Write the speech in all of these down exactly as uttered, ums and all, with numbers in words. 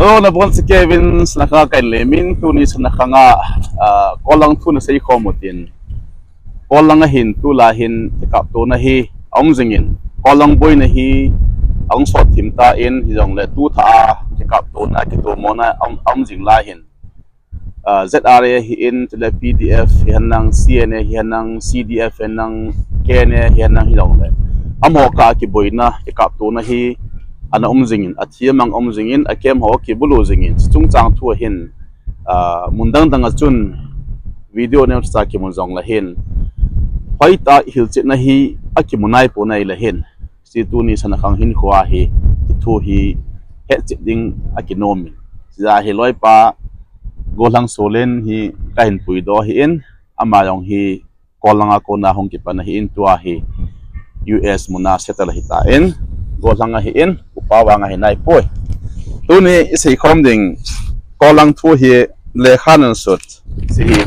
Oh, nabonchauvin, Sanakhang a kahin lemin, tuni Sanakhang a, ah, Kollang thu nasei khom utin. Kollang a hin tulai hin kikaptona hi aum jingin, Kollang boina hi ahung sot thim tan, hijongle tu thah a kikaptona, kitomona aum, aum jing lai hin, ah, Z R A ahin, chule P D F hihen lang, C N A hihen lang, C D F hihen lang, K N A hihen lang hijongle, amaho kah a kiboina, kikaptona hi ana um jingin, athi amang um jingin, acamp ho kibulu jingin, chungchang thu ahin, ah, mun dang dang a chun video neo cha kimu jongle hin, hoitah a hilchetna hi akimu nai poi nai le hin, hiche tuni Sanakhang hinkho a hi, hi thu hi hetchet ding akinom in. Hijeh a hi loipa Gollhang Solen hi kahin puidoh ahin, ama jong hi Kollang a kona hung kipan ahin, tua hi U S mun a settle ahitan, Gollhang ahin, upa vang ahi nai poi. Tuni isei khom ding Kollang thu hi lekha nan sut, hiche hi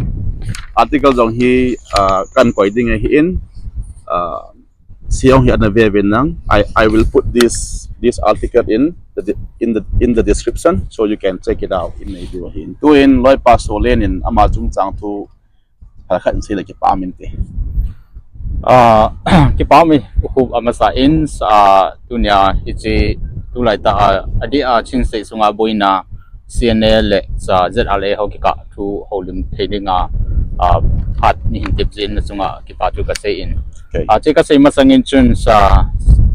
article jong hi, ah, kahin koi ding ahin, ah, hiche jong hi ana ve uvin lang. I, I will put this, this article in the de-, in the, in the description, so you can check it out in a video hin. Tuin loipa Solen in ama chungchang thu khat khat in sei le kipah um inte. Ah, kipah um e, U Khup, amasa in, ah, tunia hiche tulai tah a, adeh a Chin State sunga boina C N A le, ah, Z R A ho kikah thu houlim thei dinga, ah, phat nahin tep jeh in nachunga kipah thu kasei in. Okay. Ah, hiche kasei masang in chun, ah,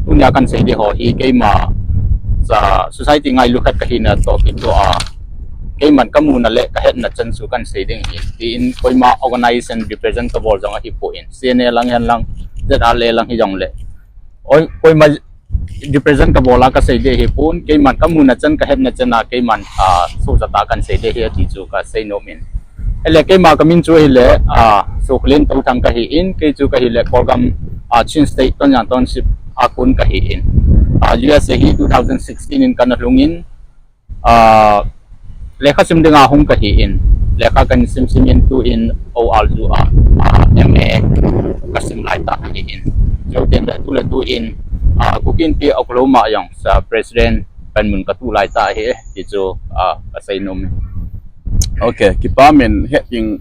tunia kahin sei ding ho hi keima, ah, society ngailu khat kahina toh kitoh a, keiman kamuna le kahetna chan chu kahin sei ding ahi, tin koima organization represent kabol jong ahipon, C N A lang hihen lang, Z R A lang hijongle, oi, koima represent kabol a kasei ding ahipon, keiman kamuna chan, kahetna chan a keiman, ah, sohcha tah a kahin sei ding ahi ti chu kasei nom in. Ahile keima kamin chu ahile, ah, Soklen Touthang kahin, kei chu kahile Kolgam, ah, Chin State Tonzang Township a kon kahin, ah, U S A hi two thousand sixteen in kana lhung in, ah, lekha sim dinga hung kahin, lekha kahin sim sim in tuin O R U a, ah, M A kasim lai tah ahin. Chuteng le tu le tu in, ah, Kuki Inpi Oklahoma jong sa president panmun katu lai tah ahi, ti chu, ah, kasei nom e. Okay, kipah um in, het ding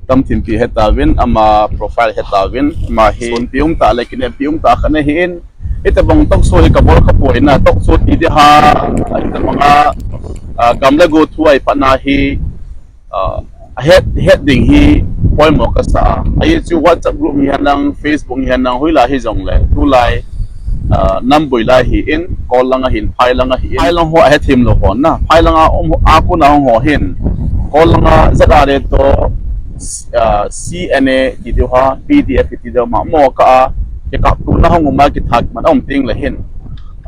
tamthim pi hetauvin, ama profile hetauvin, ama hi sonpi um tah le kineppi um tah khat ahin, hitobang talk show hi kabol kha poi na, talk show ti ding ham, hitobang a, ah, gam le go thu a ipat na hi, ah, het, het ding hi poimo kasa a. Ahi chu WhatsApp group hihen lang, Facebook hihen lang, hoilai hijongle, tulai, ah, nam boi lai ahin, Kollang ahin, phai lang ahin, phai lang ho ahethem lou hon na, phai lang a um a kona hung ho hin, Kollang a Z R A toh, ah, C N A ti ding ham, P D F ti ding ham, amaho kah a kikaptona hung um a, kithah man aum teng le hin,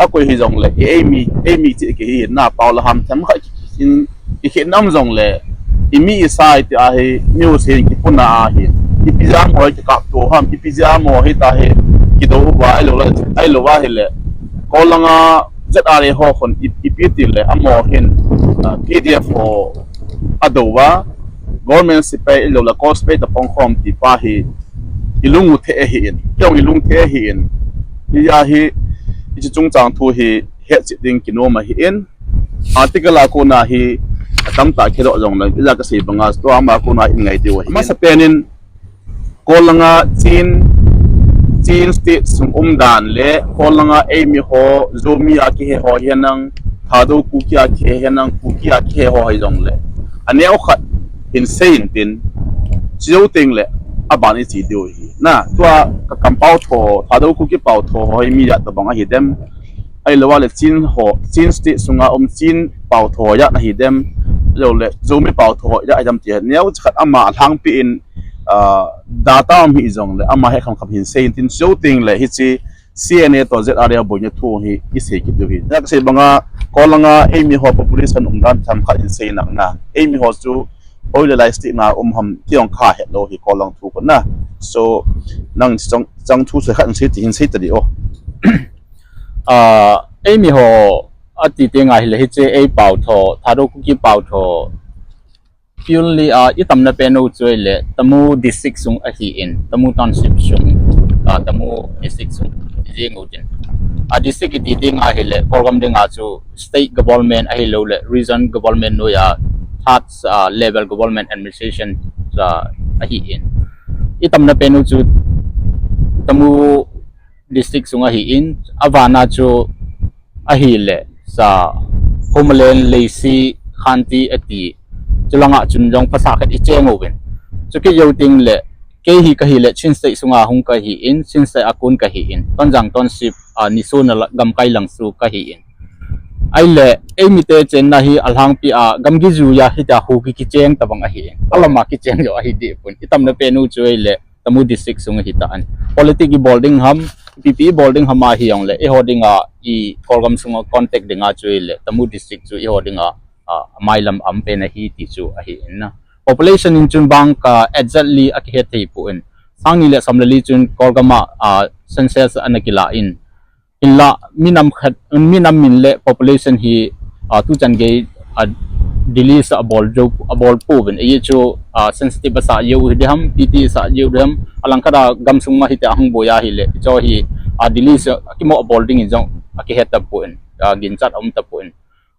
akoi hijongle, eimi, eimi cheh kihi na, pao le ham themkhat kihin, kikhen um jongle, imi isa iti ahi, mi u se kipuna ahi, ipi jeh a amaho kikapto ham, ipi jeh a amaho hitahi, kidou uva, ahilou le, ahilou ahile, Kollang a Z R A ho khun i, ipi ti le, amaho hin, ah, P D F ho adou uva, government sepai ahilou le, Kol sepai tapong khom ti pa hi, ilung u thei ahin, kei jong ilung thei ahin, hijeh a hi, hiche chungchang thu hi, hetchet ding kinom ahin, article a kona hi atamtah kidoh jongle, ija kasei banga, tua ama kona in ngai diu ahi. Amasapen in, Kollang a Chin, Chin State sung umdan le, Kollang a eimi ho, Zomi a kihe ho hihen lang, Thadou Kuki a kihe hihen lang, Kuki a kihe ho hijongle, aneo khat hin sei intin, chujou teng le, aban iche diu ahi. Na, tua ka kampao tho, Thadou Kuki pao tho ho hi mi ijat tobang ahi dem. Ahilou le Chin ho, Chin State sunga um Chin pao tho ijat ahi dem. Ahilou le Zomi pao tho ijat ahi dem ti hi. Neocha khat ama alhangpi in, ah, data um hijongle, ama hi kham kham hin sei intin, chujou teng le hiche C N A toh Z R A boina thu hi isei kit diu ahi. Ija kasei banga, Kollang a eimi ho population umdan themkhat hin sei nang na. Eimi ho chu, hoilai lai state na um ham ti jong kahet lou ahi Kollang thu kona. So, nang chang, chang thu sei khat hin sei ti, hin sei ta di o. Ah, eimi ho ati teng ahile hiche ei pao tho, Thadou Kuki pao tho, purely a itamna pen u chu ahile, Tamu district sung ahin, Tamu township sung, ah, Tamu district sung. jing u tin. A district iti ding ahile, Kolgam ding a chu state government ahilou le, region government noiya, third, ah, level government administration, ah, ahi in. I tamna pen u chu Tamu district sung ahi in, avana chu ahile, sa Homeland, Leishi, Khanti ati, chulanga chun jong phasah khat i cheng uvin. Chu kit jou ting le, kei hi kahi le, Chin State sunga hung kahi in, Chin State a kon kahi in, Tonjang Township, a, Niso na la, gamkai lang su kahi in. Ahile, eimi te chenna hi alhangpi a, gamgi juiya hitia hu ki kicheng tabang ahi in. Alama kicheng jou ahi deh pon. I tamna pen u chu ahile, Tamu district sung hi ta an. Politic i bol ding ham, P P i bol ding ham ahi jong le, eiho dinga, i Kolgam sunga contact dinga chu ahile, Tamu district chu eiho dinga, ah, mailam am pen ahi ti chu ahi in na. Population in chun bang khat exactly akihe thei pon. Sang ni le som le li chun Kolgam a, ah, census ana kila in. Hinla, minam khat, minam min le population hi, ah, tuchan gei, ah, Delhi sa abol jou, abol pouvin. Ei chu, ah, sensitive asa jou hi diham, P T sa jou diham. Alangkhat a gamsung ma hitia hung boi ahile, chu hi, ah, Delhi sa kimo abol ding in jong akihe tapon, ah, ginchat aum tapon.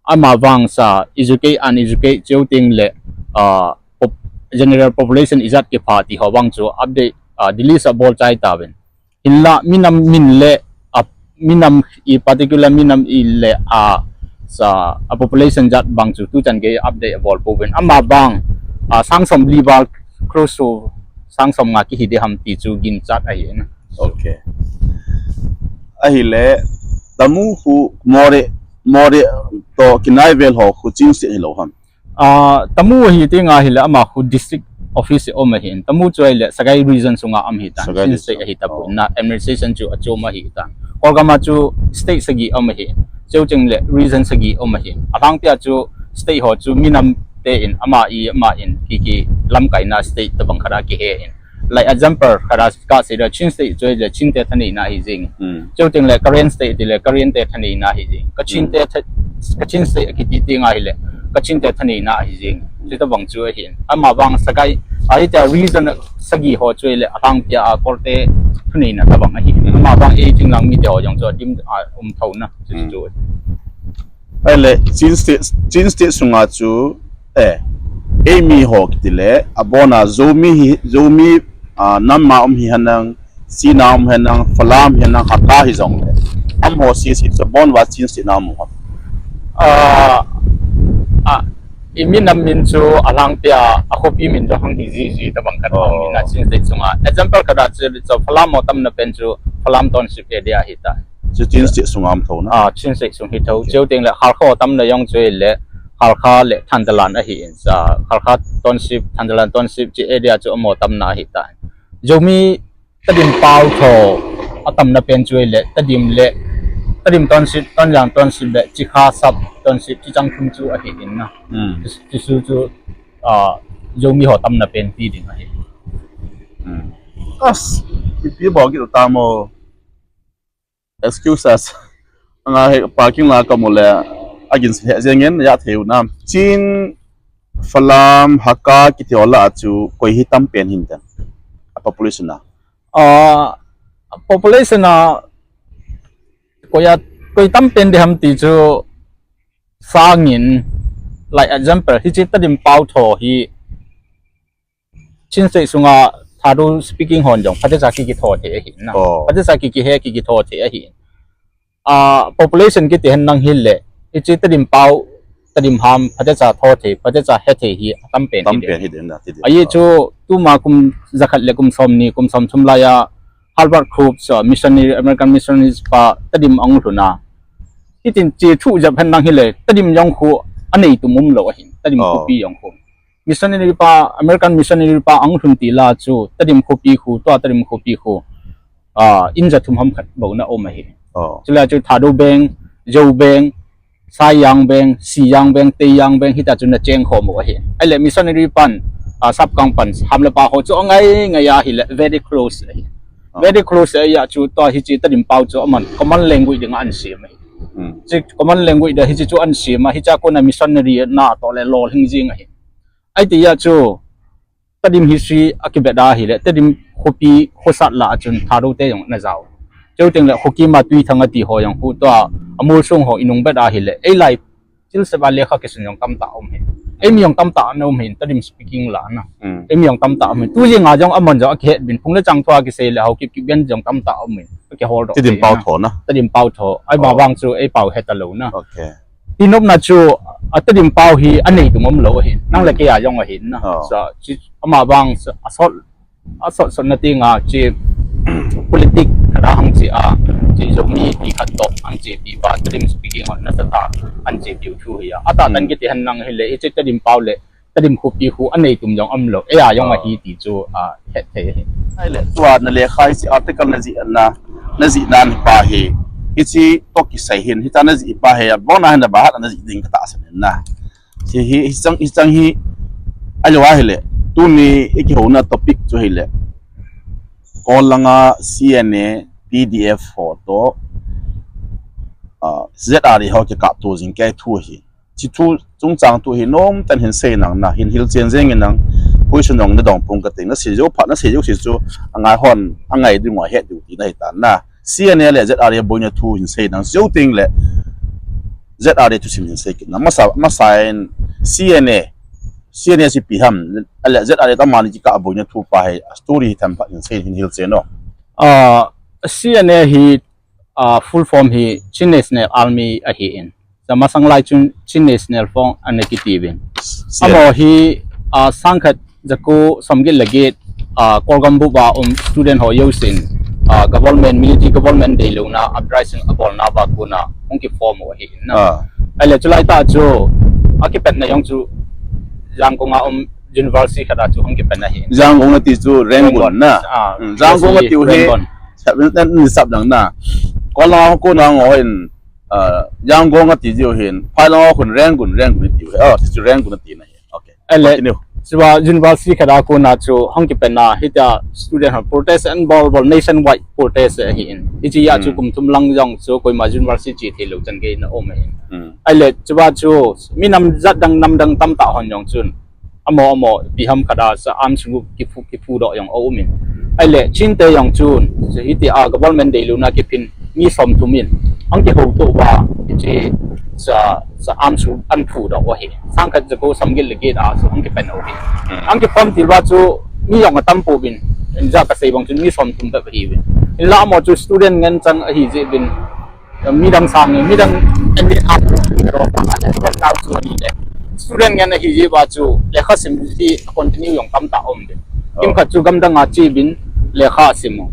Ama vang sa educate, uneducate cheu ting le, ah, pop-, general population ijat kipha ti ho vang chu update, ah, Delhi sa bol chai tauvin. Hinla minam min le, a, minam i particular minam i le a, sa, a population jat bang chu tuchan gei update abol pouvin. Ama vang, a, sang som li val close to sang som nga kihi diham ti chu ginchat ahi na. Okay. Ahile, Tamu khu Moreh, Moreh to kinai vel ho khu Chin State hilou ham. Ah, Tamu hi ting ahile ama khu district office um ahin. Tamu chu ahile Sagaing region sunga um ahitan. Sagaing Chin State district. Ahi tapon na administration chu achom ahitan. Kolgam a chu state sagi um ahin. Cheu cheng le region sagi um ahin. Alhangpi a chu state ho chu minam te in ama i ama in ki ki lamkaina state tabang khat a kihe in. Like example, khat a kasei le Chin State chu le Chin te thaneina ahi jing. Hmm. Cheu ting le Karen State ti le Karen te thaneina ahi jing. Kachin Hmm. te tha-, Kachin State kiti ting ahile Kachin te thaneina ahi jing. Chutabang chu ahi. Ama vang Sagaing, ahi ta region sagi ho chu le alhangpi a Korte thaneina tabang ahi. Hmm. Ama vang ei chinglang mite ho jong chu adim a um tho na. Chu Hmm. chu. Ahile, Chin State, Chin State sunga chu, eh, eimi ho kiti le, abona Zomi hi, Zomi, ah, nam a um hi henlang, Chin a um henlang, Falam hi henlang, Hakha hi jong le. Amaho sese chu abon uva Chin State na um u ham. Ah, ah, i minam min chu alhangpi a, akhopi min chu hang hi jiji tabang khat Oh. Min a Chin State sunga. Example khat a chu, chu Falam ho tamna pen chu Falam Township area ahi ta. Chu Chin State sunga um tho na. Ah, Chin State sung hi tho. Okay. Cheu ting le Halkha ho tamna jong chu le Halkha le Thandalan ahi in sa. Halkha Township, Thandalan Township chu area chu amaho tamna ahi ta. Zomi Tedim pao tho atamna pen chu le Tedim le Tedim Township, Tonjang Township le Chikha Sub Township chu chang thum chu ahi in na. Hmm. Chu, chu, chu, chu, ah, Zomi ho tamna pen ti ding ahi. Hmm. As, ipi bol kit u tam o. Excuse us. Anga hi parking la kamu le, agin se jeng in, ya thei u nam. Chin, Falam, Hakha, kiti ho lah a chu, koi hi tam pen hin ten. A population a. Ah, population a, koi a, koi tam pen diham ti chu, sangin, like example, hiche Tedim pao tho hi, Chin State sunga Thadou speaking hon jong, phatecha ki kitho thei ahi na. Oh. Phatecha ki kihe ki kitho thei ahi. Ah, population kiti henlang hile, hiche Tedim pao, Tedim ham, phatecha tho thei, phatecha he thei hi, atam pen Tam hi pen ding. Hi ding na, ti ding. Ahi Oh. chu, tuma kum jakhat le kum som ni, kum som thum laiya, Harvard Group, so, missionary, American missionaries pa, Tedim ahung lhun a. Hitin chu thu jep henlang hile, Tedim jong khu, anei tum um lou ahin, Tedim Oh. khopi jong khu. Missionary pa, American missionary pa ahung lhun tila chu, Tedim khopi khu, tua Tedim khopi khu, ah, in ja thum ham khat bou na um ahi. Oh. Chule chu Thadou Veng, Zou Veng, Saiyang Veng, Siyang Veng, Teiyang Veng, hita chu na cheng khom u ahi. Ahile missionary pan, ah, Sapkang pan, ham le pa ho chu angai ngai ahile, very close ahi. Oh. Very close ahi a chu tua hiche Tedim pao chu aman common language dinga ahin sem ahi. Hmm. Chu common language dinga hiche chu ahin sem a, hiche a kona missionary na toh le lolhing jing ahi. Ahi tia chu, Tedim history a kibet a hile, Tedim khopi khosat lah a chun Thadou te jong ana jao. Cheu teng le Khokima Tuithang ati ho jong khu tua, amol sung ho inung bet ahile, ei lai thilse ba lekha kisun jong tamtah um hi. Ei mi jong tamtah na um hi, Tedim speaking la na. Hmm. Ei mi jong tamtah um hi. Tu jing a jong amon jong akihet bin, phung le chang thua kisei le Haokip kibien jong tamtah um hi. Akihol doh Tedim pau tho na. Tedim pau tho. Ai ma bang chu ei pau het alou na. Okay. Tinopna chu a Tedim pau hi anei tum um lou hi. Nang le kei a jong ahi na. Sa chi ama bang sa asol asol sot na tinga chi politic kara hang chi a chi Zomi ti khat to ang chi ti ba Tedim speaking on na sa ta an chi piu thu hi a. Ata tan kiti han nang hi le i chi Tedim pau le Tedim khopi khu anei tum jong um lou. Ei a jong ahi ti chu a het thei hi. Ai le tua na le khai si article na ji na na ji nan pa hi. Hi chi to kisei hin hi ta na ji pa hi a bona hin na ba hat na ji ding ka ta sa na. Hi hi hi chang hi chang hi. Ai lo a hi le. Tuni i kihona topic chu hi le. Kol langa C N A, P D F ho to, ah, Z R A ho kikap to jing kei thu hi. Chi thu chungchang tu hi nom ten hin sei nang na, hin hil chen jeng in nang, question jong na dong pung ka ting, na sei jo pha, na sei jo si chu, angai hon, angai ding wa het diu ti na hi ta na. C N A le Z R A boina thu hin sei nang, jo ting le Z R A thu sim hin sei kit na. Masa, masa in C N A, C N A si pi ham, le Z R A ta mani ki ka boina thu pa hai, story hi tham pha hin sei hin hil chen no. Ah, C N A hi, ah, full form hi Chin National Army ahi in. Sa masang lai chun Chin National Front ana kiti vin. Amo hi, ah, sangkhat jaku somgit le git, ah, Kolgam bup a um student ho jousen, ah, government, military government deilouna uprising abolna va kona hung kiform u ahi in na. Ah. Ahile chulai tah chu akipatna jong chu Yangon a um university khat a chu hung kipat ahi. Yangon ati chu Rangoon na. Ah, hmm, Yangon ati u hi. Rangoon. Sap, ni, ni sap dang na. Kol langa kona ngo hin, ah, Yangon ati jiu hin. Phai langa khun Rangoon, Rangoon ati u hi. Oh, ti chu Rangoon ati na hi. Okay. Ahile, continue. Chuva university khat a kona chu hung kipat na hitia student ho protest an bol bol nationwide protest ahi in. Hichea chu kum thum lang jong chu koima university chi thei lou chan gei na um ahi. Hmm. Ahile, chuva chu mi nam jat dang nam dang tamtah hon jong chun. Amo, amo, pi ham khat a sa arms group kiphu, kiphu doh jong a um in. Ahile, Chin te jong chun, sa hitia government deilouna kiphin, mi somthum in, ang kihouto uva, hiche, sa, sa arms group an phu doh u ahi. Sangkhat jaku somgit le git a, sa ang kipan u ahi. Hmm. Ang kiform til uva chu, mi jong atam pouvin, in ja kasei bang chun mi somthum bep ahiuvin. Hinla amo chu student ngen chang ahi jeh uvin, midang sang, midang, and then after, ro pa, and then now chu ni le. Student ngen ahi jeh uva chu, lekha sim hi continue jong tamtah um de. Oh. Kimkhat chu gamdang a che uvin, lekha sim u.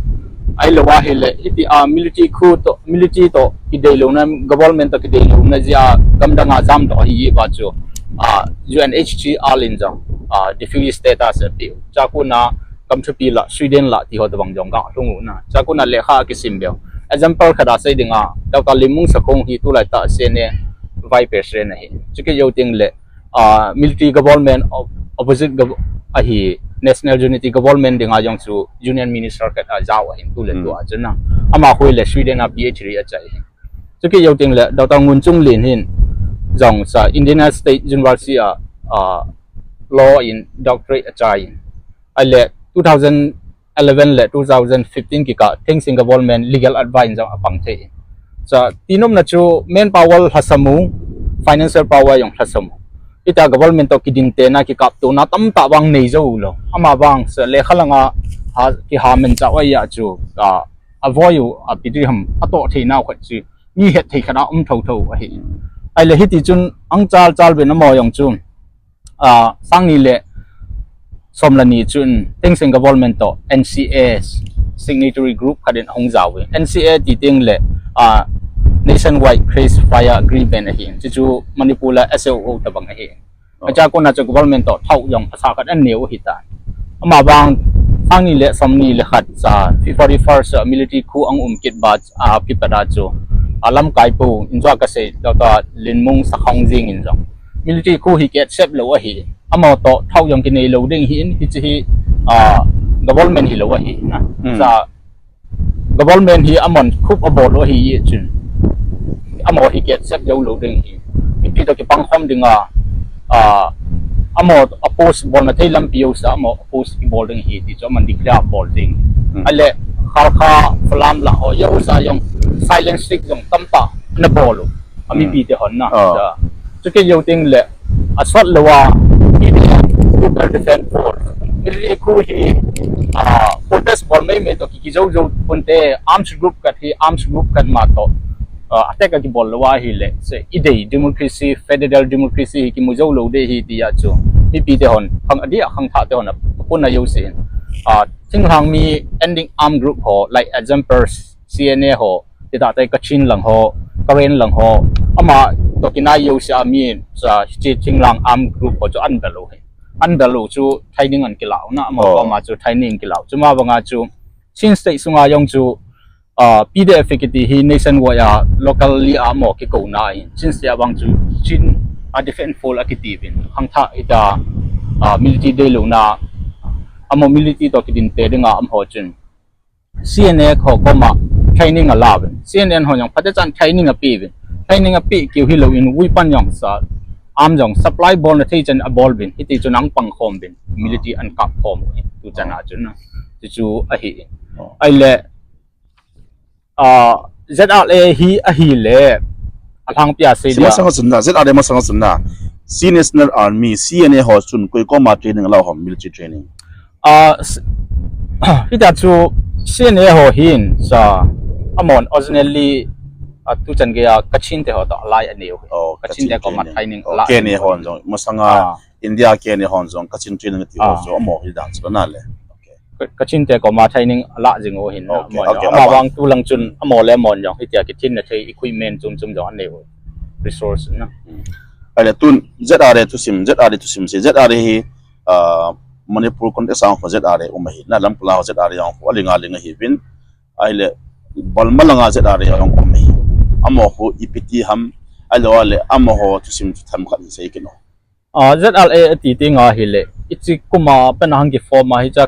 Ahilou ahile, hitia military coup to, military to, kideilouna, government to kideilouna jeh a, gamdang a jam to ahi jeh uva chu, ah, U N H C R in jong, ah, refugee status ape u. Chua kona, gam thupi la, Sweden la, ti ho tobang jong ga lhung u na. Chua kona lekha kisim beu. Example khat a sei dinga, Doctor Limung Sakhong hi tulai tah C N A Vice President ahi. Chukit jou teng le, ah, military government, op-, opposite gov-, ahi, National Unity Government dinga jong chu Union Minister khat a jao ahin tu le tu a chun na. Ama khu le Sweden a P H D achai ahi. Chukit jou teng le Doctor Ngunchunglin hin jong sa Indiana State University a, ah, Law in doctorate achai in. Ahile two thousand eleven le two thousand fifteen kikah Thein Sein government legal advice jong apang thei. Sa tinopna chu manpower lhasam u, financial power jong lhasam u. Hitia government to kiding tena kikaptona tamtah vang nei jou lou. Ama vang sa lekha langa ha, kiha men cha u ahi a chu, ah, avoi u, api ti ham, atoh thei nau khat chu mi het thei khat a um thotho ahi. Ahile hiti chun ang chal chal uvin amo jong chun. Ah, sang ni le som le ni chun Thein Sein government to N C A signatory group khat in ahung jao uve. N C A ti teng le, ah, Nationwide Ceasefire Agreement ahi. Chuchu Manipur la S O O tobang ahi. Oh. Achua kona chu government to thao jong asa khat an neo ahi ta. Ama vang sang ni le som ni le khat sa February first, ah, military coup ang um kit ba, ah, kipat a chu. Ah, lamkai pu in jong kasei, Doctor Limung Sakhong jeng in jong. Military coup hi ki accept lou ahi. Amo to thao jong kinei lou ding ahi in, hiche hi, ah, government hilou ahi na. Hmm. Sa government hi amon khup abol u ahi chun. Amo hi ki accept jou lou ding ahi. Mipi to kipang khom dinga, ah, amo oppose bolna thei lampi jouse a amo oppose kibol ding ahi ti chu aman declare bol ding. Hmm. Ahile Kharkha, Falam lah ho, jousa jong silent strike jong tamtah ana bol u. Amipi te hon na. Chu kei jou teng le, asot lou a, P D F, People Defense Force. Military coup hi, ah, protest bol mei mei toh ki, kijou jou ponte, arms group khat hi, arms group khat ma toh, ah, attack a kibol lou ahile, se, idei democracy, federal democracy hi kimu jou lou ding ahi tia chu. Mipi te hon, khang adih a khangthah te hon, apuna jouse in. Ah, thinglhang mi ending arm group ho, like example, C N A ho, ti tah te Kachin lang ho, Karen lang ho, ama toh kinai jouse a mi, sa, hiche thinglhang arm group ho chu an bel u hi. An bel u chu training an kilah u na, ama koma chu training kilah u. Chu ma banga chu, Chin State sunga jong chu, ah, P D F kiti hi nationwide a, locally a mo kikouna in. Chin State a bang chu, Chin, ah, Defense Force akiti vin. Khangthah ita, ah, military deilouna, amo military toh kidinte dinga amaho chun. C N A ho koma training ala vin. C N A ho jong phatechan training ape vin. Training ape keu hilou in weapon jong sa, arm jong supply bolna thei chan abol vin. Hiti chun an pang khom vin. Military an kap khom u hi. Tu chan a chun na. Chu chu ahi. Ahile, ah, Z R A hi ahile, alhangpia sei dia. Masanga chun na, Z R A masanga chun na. Chin National Army, C N A ho chun, koi koma training ala u ham, military training. Ah, s-, hitia chu C N A ho hin sa, amon originally, ah, tu chan geiya Kachin te ho toh alai anei u. Kachin te koma training ala. K N A hon jong, masanga India K N A hon jong, Kachin training ti ho jong, amo hi dan chu na le. Ka, Kachin te koma training ala jing u hin na, amo jong. Ama bang tu lang chun, amo le amon jong, hitia kithin na thei equipment chum chum jong anei u. Resource na. Ahile tun Z R A thusim, Z R A thusim se, Z R A hi, ah, Manipur context a ho Z R A um ahi, na Lamka la ho Z R A jong ho, alinga ling ahi vin, ahile Burma langa Z R A jong um ahi, amaho ipi ti ham, ahilou le amaho thusim thu themkhat sei kit o. Ah, Z R A ati tenga hile, hiche kuma pena hung kiform a hiche a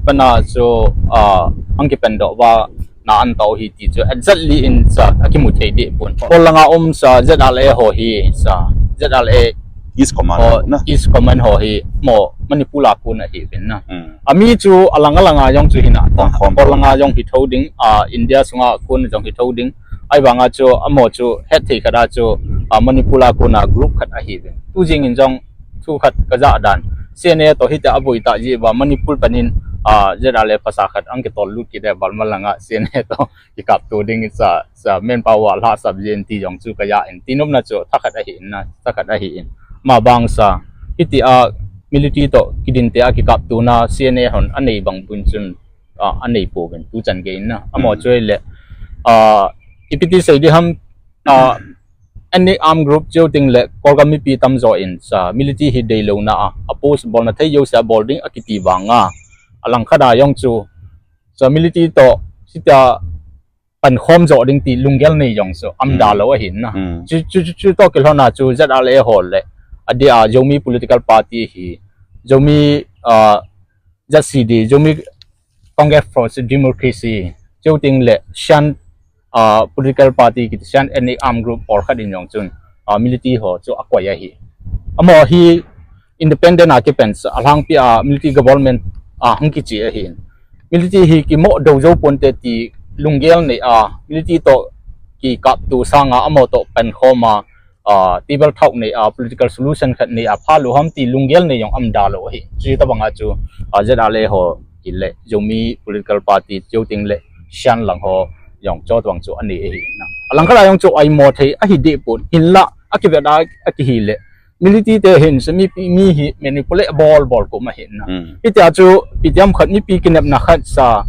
pena chu, ah, hung kipen doh uva, na an tao hi ti chu exactly in sa akimu thei deh pon. Bol langa um sa Z R A ho hi sa, Z R A East Command ho, na? East Command ho hi mo Manipur a kon ahi vin na. Ami chu alang alanga jong chu hina. Bol langa jong hi tho ding, ah, India sunga kon jong hi tho ding. Ahivanga chu amo chu hetthei khat a chu, ah, Manipur a kona group khat ahi vin. Tu jing in jong thu khat kajah dan. C N A toh hitia aboi tah jeh uva Manipur panin, ah, Z R A phasa khat ahung kitol lut kit e Burma langa C N A toh kikapto ding sa, sa manpower lhahsap jeh in ti jong chu kajah in. Ti nopna chu thakhat ahi in na, thakhat ahi in. Ama bang sa, hitia military toh kidinte a kikaptona C N A hon anei bang bun chun, ah, anei pouvin tu chan gei in na. Amo chu ahile, ah, ipi ti sei ding ham, ah, any armed group cheu teng le Kolgam mipi tamjo in sa military hi deilouna a, oppose bolna thei jouse a bol ding akiti vanga, alangkhat a jong chu sa military toh hitia pankhom jo ding ti lunggel nei jong chu um da lou ahi na. Chu, chu, chu, chu toh kilhon a chu Z R A ho le, adeh a Zomi political party hi, Zomi, ah, Z C D, Zomi Congress for Democracy, cheu teng le Shan, ah, political party kiti Shan ethnic armed group olkhat in jong chun, ah, military ho chu akoi ahi. Amaho hi independent a kipen sa, alhangpi a military government a hung kiche ahin. Military hi kimoh do jou ponte ti lunggel nei a, military toh kikapto sanga amaho toh pankhom a, ah, table talk nei a, political solution khat nei a, phalou ham ti lunggel nei jong um da lou ahi. Chuti tabang a chu, ah, Z R A ho hi le, Zomi political party cheu teng le, Shan lang ho jong chu tabang chu anei ahi na. Alangkhat a jong chu aimo thei ahi deh pon, hinlah, akivet a, akihi le, military te hin sa mipi, mi hi manipulate bol bol koma hin na. Hitia chu, ipi ti ham khat mipi kinepna khat sa,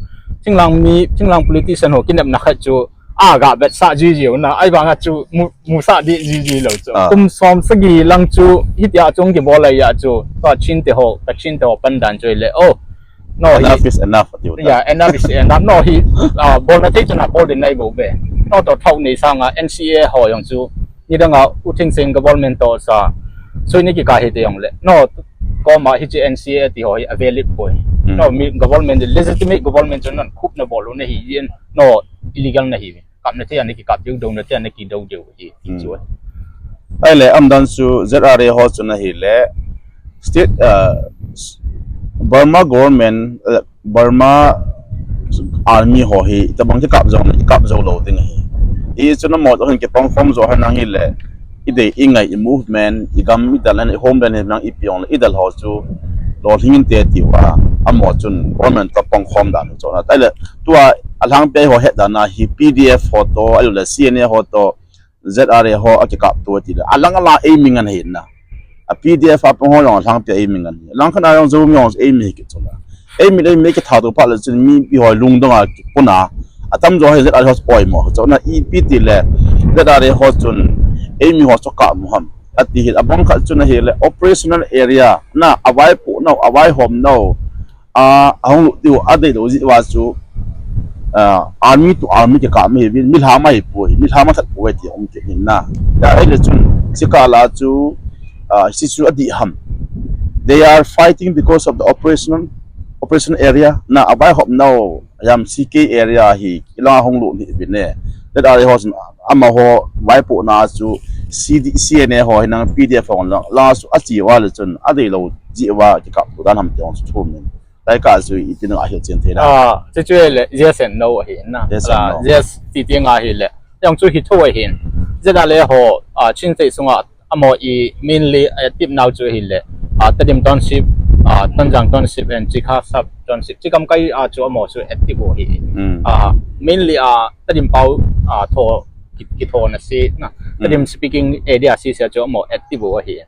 thinglhang mi, thinglhang politician ho kinepna khat chu, aga vetsah jiji u na, ahivanga chu mu, musah deh jiji lou chu. Kum som sagi lang chu, hitia chu hung kibol lai a chu, Kachin te ho, Kachin te ho pandan chu ahile, oh, no hi. Enough is enough, ati u ta. Yeah, enough is enough. No hi, ah, bolna thei chun abol ding nai bou ve. No toh thao nei sanga N C A ho jong chu, nidanga U Thein Sein government toh sa, sui ni kikah hite jong le. No, koma hiche N C A ti ho hi avalid poi. No, mi government, legitimate government chu non coup na bol u nahi jeh in, no, illegal nahi. Kapna thei a nakikap diu, douna thei a nakido diu ahi, ti chu. Ahile, aumdan chu Z R A ho chu ahile, state, ah, Burma government, ah, Burma army ho hi, itobang kikap jong, ikap jou lou ding ahi. Hichu amaho toh hin kipang khom jo hen lang hile, idei, ingai, i movement, igam, idal hen, i homeland hen lang ipi jongle, idal ho chu lolhing inte tia, amaho chun government toh pang khom dan chu na. Ahile, tua alhangpia ho het dan a hi P D F ho toh, ahilouleh C N A ho toh, Z R A ho akikap to tile, alang alang eimi ngen ahi na. A P D F a pang ho jong alhangpia eimi ngen ahi. Alang khat a jong Zomi jong eimi hi kit chu na. Eimi le eimi kitha to phat le chun mipi ho lungdong a kipuna. Atam jo hi Z R A ho chu poimo chu na, ipi tile Z R A ho chun eimi ho chu kap mo ham ati hi. Abang khat chun ahile operational area na, avaipoh nau, avaihom nau, a, ahung lut diu adeilou jeh uva chu, a, army to army kikap ahi, mi, milham ahipoi, milham athat poi ti um kit in na. Ya, ahile chun, chukah la chu, a, hichu adih ham. They are fighting because of the operational, operation area, na, avaihom nau, yam C K area hi, ilang hung lut ni bine. Z R A ho chun, amaho vaipohna chu, C D, C N A ho hi nang P D F ho lang, la chu achi uva le chun, adeilou jeh uva kikap to dan ham ti jong chu thum in. Lai ka chu iti nang ahil chen thei na. Ah, chu chu le, yes and no ahi na. Yes and no. Yes ti ti nga hi le. Jong chu hi tho ahin. Z R A ho, ah, Chin State sunga amaho i mainly active nau chu hi le. Ah, Tedim Township, ah, Tonjang Township and Chikha Sub Township. Chikam kai, ah, chu amaho chu active u ahi. Hmm. Ah, mainly, ah, Tedim pao, ah, tho ki, kitho na si na. Hmm. Tedim speaking area si si chu amaho active u ahi.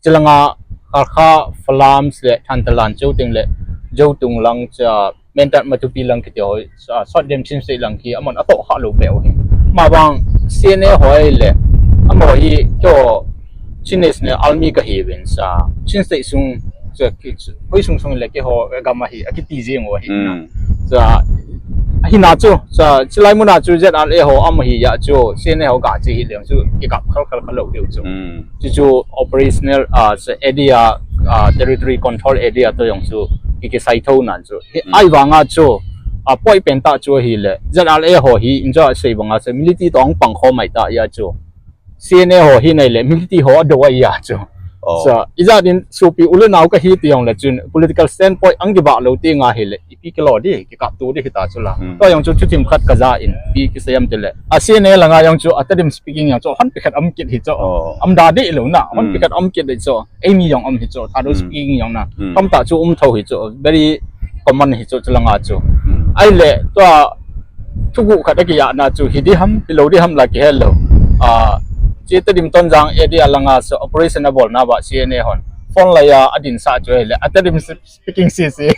Chulanga Kharkha, Falam le Thantalan chu ting le, Joutung lang cha, Mentat Matupi lang kiti ho, sa, Sot Dem Chin State lang ki, amahon atoh kha lou beh u hi. Amavang, C N A ho le, amaho hi, keiho, Chin National Army kahi uvin sa, Chin State sung, sa, ki, hoi sung sung le keiho, gam ahi, akiti jing u ahi. Mm. Sa, ahina chu, sa, chulai muna chu Z R A ho, amahi ya chu, C N A ho ga chi hi leng chu, kikap khal khal khal lou diu chu. Mm. Chu chu operational, ah, sa area, ah, territory control area to jong chu, ki, kisai tho nan chu. Hi, mm, ahivanga chu, ah, poi pen ta chu hi le, Z R A ho hi, injo sei banga sa, military to ang pang kho mai ta ya chu. C N A ho hi nei le, military ho do ya chu. Oh. Sa, ijat in supi u le nau kahi ti jong le chun, political standpoint ang kibah lou ti nga hi le, ipi kilo di, kikap to di hita chu la. Hmm. To jong chu chu thim khat kaja in, ipi kisei am ti le. A C N A langa jong chu, a Tedim speaking jong chu, hon pi khat am kit hi chu. Oh. Am da di lou na, hon pi khat am kit di chu. Eimi jong am hi chu, Thadou speaking jong na. Hmm. Kam ta chu um tho hi chu, very common hi chu, chu langa chu. Hmm. Ahile, tua, thugu khat a kiya na chu, hi di ham, hi lou di ham la kihe lou. Ah, chi Tedim Tonjang area langa chu, operation abol na ba, C N A hon. Phone la ya, adin sa chu ahile, a Tedim speaking C C.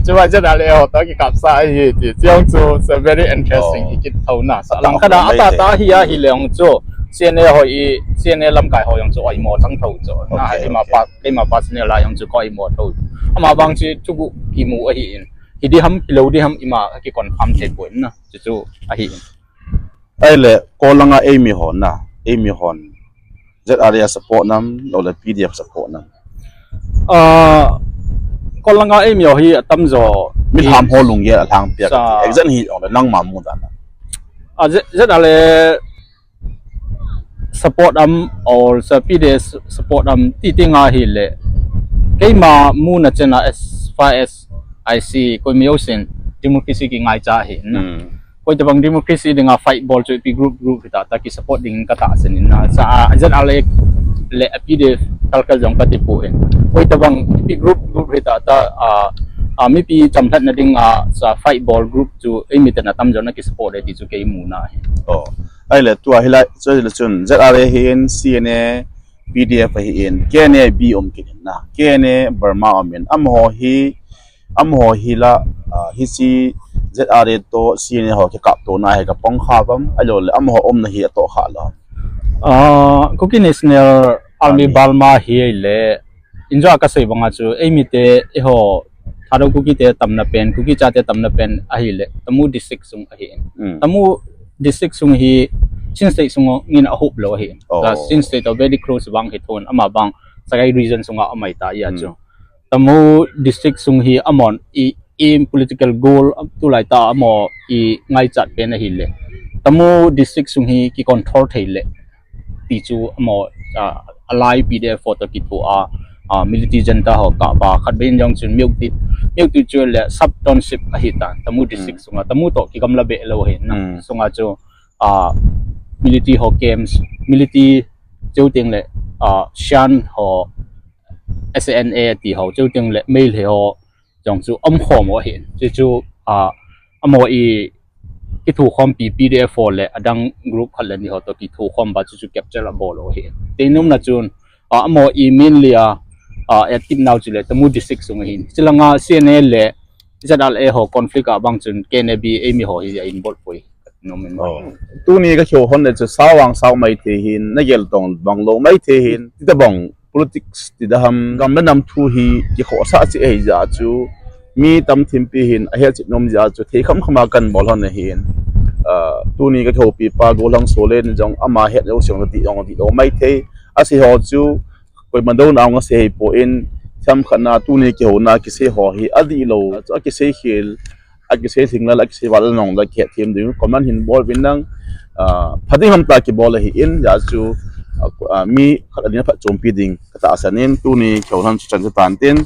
Chuma Z R A ho to kikap sa ahi ti. Chiang chu, so very interesting, oh, ikit tho na. Sa lang khat a, ata ta hi a hi leng chu. C N A ho i, C N A lamkai ho jong chu, oi mo chang tho chu. Na, okay, keima pa, keima pa senior la jong chu, koi mo tho. Amavang chu, thugu kimu ahi in. Hi di ham, hi lou di ham, ima ki confirm thei poi na. Chu chu ahi in. Ahile, kol langa eimi hon na, eimi hon Z R A support nam, lou le P D F support nam. Ah, kol langa eimi ho hi atam jo. Milham ho lunggel alhang pia sa kati. Exact hi jong le nangma mu dan a. Ah, Z-, Z R A support am or sa P D F support am ti ti nga hi le. Keima muna chena as far as I see, koima jousen democracy kingaicha ahi na. Hmm. Koi tabang democracy dinga fight bol chu ipi group, group hita, ta ki support ding kata sen in na. Sa, ah, Z R A le, le P D F kalkal jong kati poi. Koi tabang ipi group, group hita, ta, ah, ah, mipi chamlhatna dinga, sa fight bol group chu, eimi ten atam jo na ki support e ti chu kei muna ahi. Oh. Ahile, tua hilai, chu hile chun, Z R A ahin, C N A, P D F ahin, K N A B um kit in na. K N A Burma um in, amaho hi, amaho hi la, ah, hiche Z R A to C N A ho kikap to na hi ka pang kha bam, ahilou le amaho umna hi atoh kha lou. Ah, Kuki National Army, Army. Burma hi le, injo ka sei banga chu, eimi te, eiho, Thadou Kuki te tamna pen, Kuki chate tamna pen ahi le, Tamu district sung ahi in. Mm. Tamu district sung hi, Chin State sung ngin ahup lou ahi in. Oh. Plus Chin State to very close bang hi thon, amavang, Sagaing region sunga amai ta ya chu. Mm. Tamu district sung hi amahon i, i political goal tulai ta amaho i ngaichat pen ahi le. Tamu district sung hi ki control thei le. Ti chu amaho, ah, alai P D F ho to kitho a. uh, military junta ho kaba khat beh in jong chun Myoktwi, Myoktwi chu le sub township ahi tan, Tamu district sunga, Tamu toh kigamla beh lou ahi na. Sunga chu uh, military ho camps, military cheu teng le uh, Shan ho, S A N A ti ho cheu teng le Meitei ho jong chu um khom u ahin. Chu chu uh, amaho i kithukhompi P D F ho le adang group khat le ni ho toh kithukhom ba chu chu capture abol u ahin. Teinumna chun uh, amaho i mainly a uh, active nau chu le Tamu district sung ahin. Chulanga C N A le Z R A ho conflict a bang chun K N A B eimi ho hi a involve poi. Nom in. Oh. Tuni ka kihou hon le chu sao vang sao mai thei hin, na gel tong bang lou mai thei hin, tita bang politics ti da ham, gam le nam thu hi kikhohsah cheh ahi jeh chu mi tam thim pi hin ahet cheh nom jeh chu thei kham kham a kan bol hon ahin. Ah, tuni ka kihoupi pa Gollhang Solen jong ama het lou seng ti jong ti lou mai thei. Asei ho chu koima douna a asei hi poi, themkhat na tuni kihouna kisei ho hi adih lou, chu akisei khel, akisei lhinglel, akisei val nong la kihet them ding, comment hin bol uvin lang, ah, pha ding ham tia kibol ahin, jeh chu, ah, ah, mi khat a ding a phatchompi ding ka tahsan in, tuni kihou hon chu chan chu tan tin,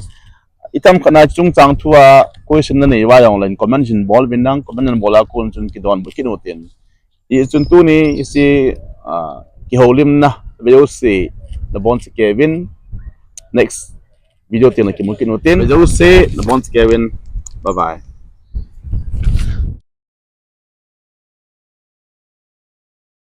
i themkhat na chungchang thu a question na nei uva jong le comment hin bol uvin lang, comment na bol a kon chun kidonbut kit u tin. Hichun tuni hiche, ah, kihoulimna, ve jouse, nabonchauvin, next video teng na kimu kit u tin. Ve jouse, nabonchauvin, bye bye.